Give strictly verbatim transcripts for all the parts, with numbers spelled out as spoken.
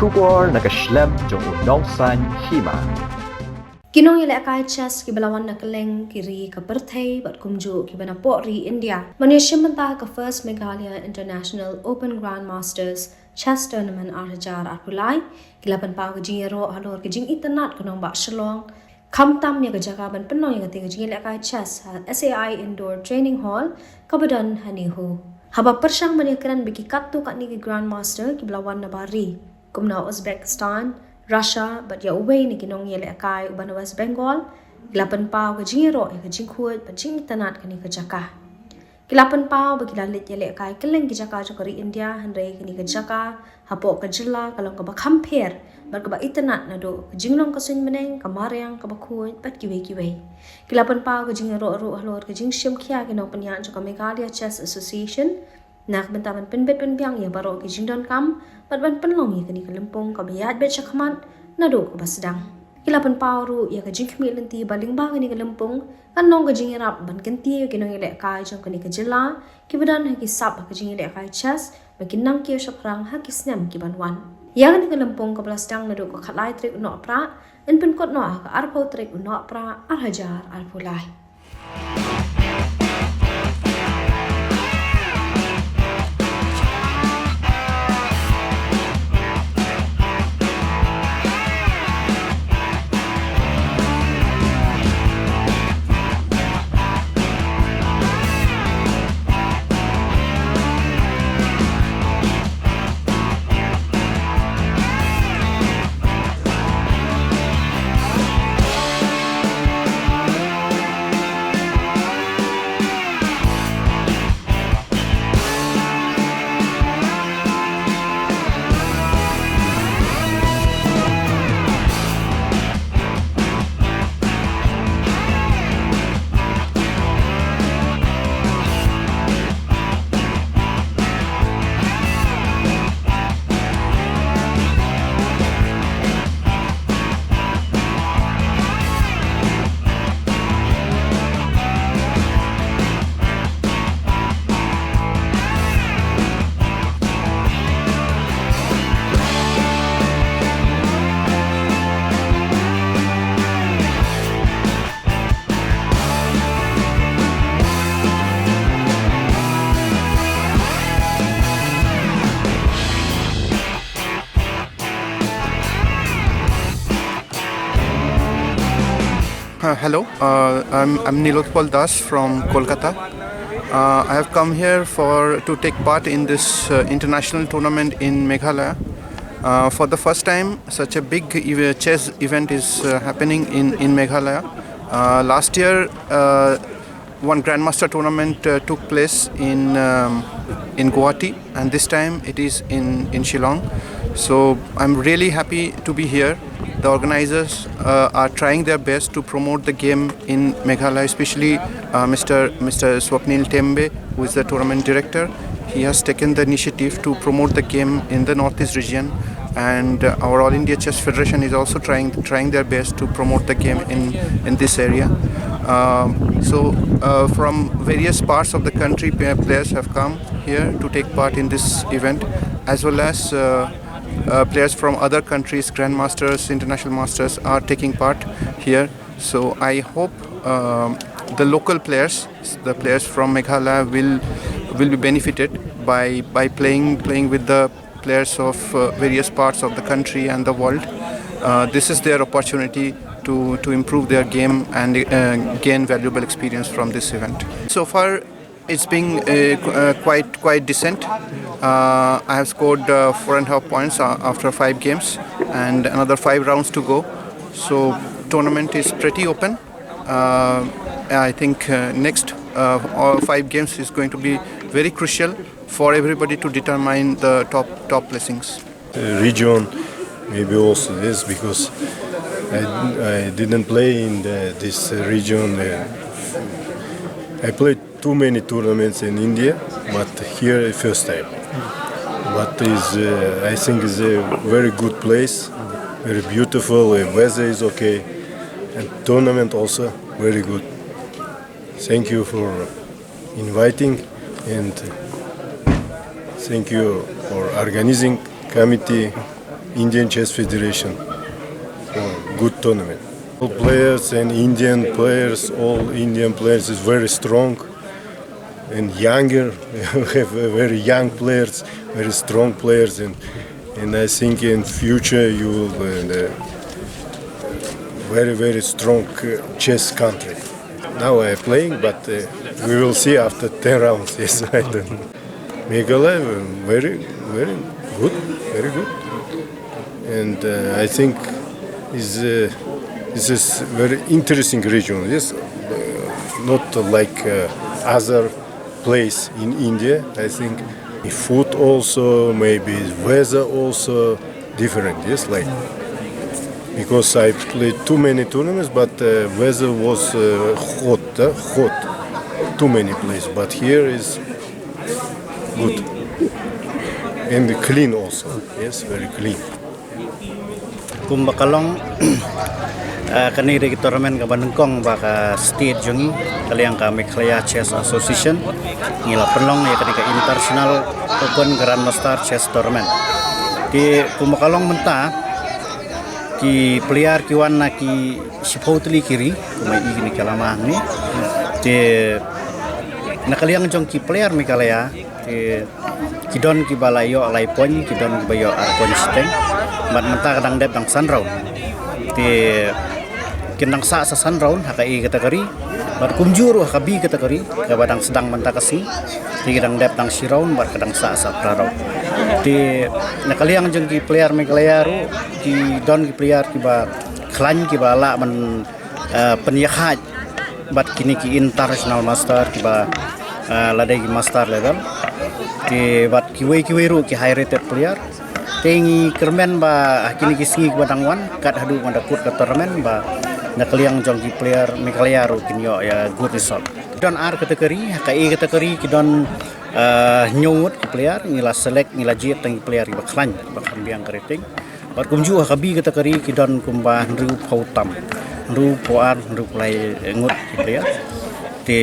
Khubor na ka shlem jong u nongsaiñ hima. Ki nongïalehkai chess kiba la wan na kylleng ki ri ka pyrthei bad kumjuh kiba na poh ri India ban ïashim bynta ha ka First Meghalaya International Open Grandmasters Chess Tournament ar hajar arphew lai ki la pynpaw ka jingïaroh halor ka jingitynnad ka nongbah Shillong, khamtam ïa ka jaka ban pynlong ïa katei ka jingïalehkai chess ha S A I Indoor Training Hall kaba don ha NEHU. Haba pyrshang ban ïakren bad ki katto katne ki Grandmaster kiba la wan na bar ri, kum na Uzbekistan, Russia bad ïa uwei na ki nongïalehkai uba na West Bengal, ki la pynpaw ka jingïaroh ïa ka jingkhuid bad jingitynnad kane ka jaka. Ki la pynpaw ba ki la leit ïalehkai kylleng ki jaka jong ka ri India, hynrei kane ka jaka hapoh ka jylla ka long kaba kham pher bad kaba itynnad naduh ka jinglong ka suiñ bneng, ka mariang kaba khuid bad kiwei kiwei. Ki la pynpaw ka jingïaroh ruh halor ka jingshim khia ki nongpynïaid jong ka Meghalaya Chess Association na ka bynta ban pynbit pynbiang ïa baroh ki jingdonkam bad ban pynlong ïa kane ka lympung kaba ïaid beit shakhmat naduh kaba sdang. Ki la pynpaw ruh ïa ka jingkhmih lynti ba lyngba kane ka lympung kan long ka jingïarap ban kyntiew ïa ki nongïalehkai jong kane ka jylla kiba don ha ki sap ha ka jingïalehkai chess ba kin nang kiew shaphrang ha ki snem kiban wan. Ïa kane ka lympung kaba la sdang naduh ka khatlai tarik u Nohprah yn pynkut noh ha ka arphew tarik u Nohprah ar hajar arphew lai. Uh, hello, uh, I'm, I'm Nilotpal Das from Kolkata. Uh, I have come here for to take part in this uh, international tournament in Meghalaya. Uh, for the first time, such a big ev- chess event is uh, happening in, in Meghalaya. Uh, last year, uh, one Grandmaster tournament uh, took place in um, in Guwahati, and this time it is in in Shillong. So I'm really happy to be here. The organizers uh, are trying their best to promote the game in Meghalaya, especially uh, Mr. Mr. Swapnil Tembe, who is the tournament director. He has taken the initiative to promote the game in the Northeast region, and uh, our All India Chess Federation is also trying trying their best to promote the game in in this area. Um, so, uh, from various parts of the country, pa- players have come here to take part in this event, as well as uh, uh, players from other countries, grandmasters, international masters, are taking part here. So I hope um, the local players, the players from Meghalaya, will will be benefited by by playing playing with the players of uh, various parts of the country and the world. Uh, this is their opportunity to, to improve their game and uh, gain valuable experience from this event. So far, it's been uh, qu- uh, quite quite decent. Uh, I have scored uh, four and a half points uh, after five games, and another five rounds to go. So tournament is pretty open. Uh, I think uh, next uh, all five games is going to be very crucial for everybody to determine the top top placings. Region, maybe also this because I, I didn't play in the, this region. Uh, I played too many tournaments in India, but here is first time. But is uh, I think is a very good place, very beautiful. The weather is okay, and tournament also very good. Thank you for inviting, and thank you for organizing committee. Indian Chess Federation for good tournament. All players and Indian players, all Indian players is very strong and younger. We have a very young players, very strong players, and and I think in future you will be a very very strong uh, chess country. Now I am playing, but uh, we will see after ten rounds. Yes, I don't know. Meghalaya, very, very good, very good. And uh, I think is uh, this is very interesting region. Yes, uh, not like uh, other place in India. I think food also, maybe weather also different. Yes, like because I played too many tournaments, but uh, weather was uh, hot, uh, hot, too many places. But here is good and clean also. Yes, very clean. Kumba ka long, uh, kane dei ka tournament kaba nyngkong ba ka state jong ngi, ka liang ka Meghalaya Chess Association, ngi la pynlong ïa kane ka International Open Grandmaster Chess Tournament. Te kumba ka long mynta, ki player ki wan na ki shiphew tylli ki ri, kumba i kine ki lama hangne. Te na ka liang jong ki player Meghalaya, te ki don kiba la ïoh lai point, ki don kiba ïoh ar point shiteng. Bad mynta ka dang dep dang san round. Te kin dang sah sa san round ha ka A category. Bad kumjuh ruh ha ka B category kaba dang sdang mynta ka sngi. Te ki dang dep dang shi round bad ka dang sah sa phra round. Te na ka liang jong ki player Meghalaya ruh ki don ki player kiba khlaiñ kiba lah ban uh, pynïakhaid bad kine ki international master kiba uh, la dei ki master level. Te bad kiwei kiwei ruh ki high rated player. Te ngi kyrmen ba ha kine ki sngi kiba dang wan kat haduh ban da kut ka tournament ba na ka liang jong ki player Meghalaya ruh kin ïoh ïa good result. Don ar category, ha ka A category ki don uh, hynñiew ngut ki player, ngi la select, ngi la jied tang ki player kiba khlaiñ, kiba kham biang ka rating. Bad kumjuh ha ka B category ki don kumba hynriewphew tam, hynriewphew ar, hynriewphew lai ngut ki player. Te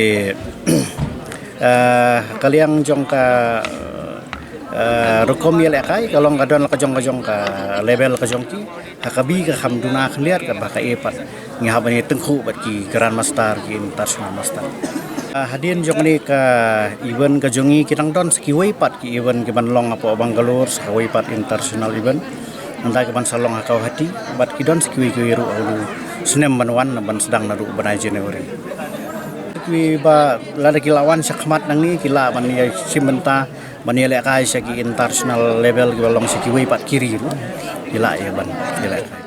uh, ka liang jong ka uh, rukom ïalehkai ka long ka don la ka jong ka jong ka level ka jong ki. Ha ka B ka kham duna khyndiat, ka ba ha ka A pat ngi hap ban ïa tyngkhuh bad ki grandmaster, ki international master. Uh, hadien jong kane ka event ka jong ngi ki dang don sa kiwei pat ki event ki ban long hapoh Bangalore, sa kawei pat international event. Nangta ki ban sa long ha Guwahati bad ki don sa kiwei kiwei ruh ha u snem ban wan, ban sdang naduh bnai January. Kiwei ba lada ki la wan shakhmat nangne ki lah ban ïa shim bynta ban ïalehkai sha ki international level kiba long sha kiwei pat ki ri ruh. Ki lah ïa ban ïalehkai.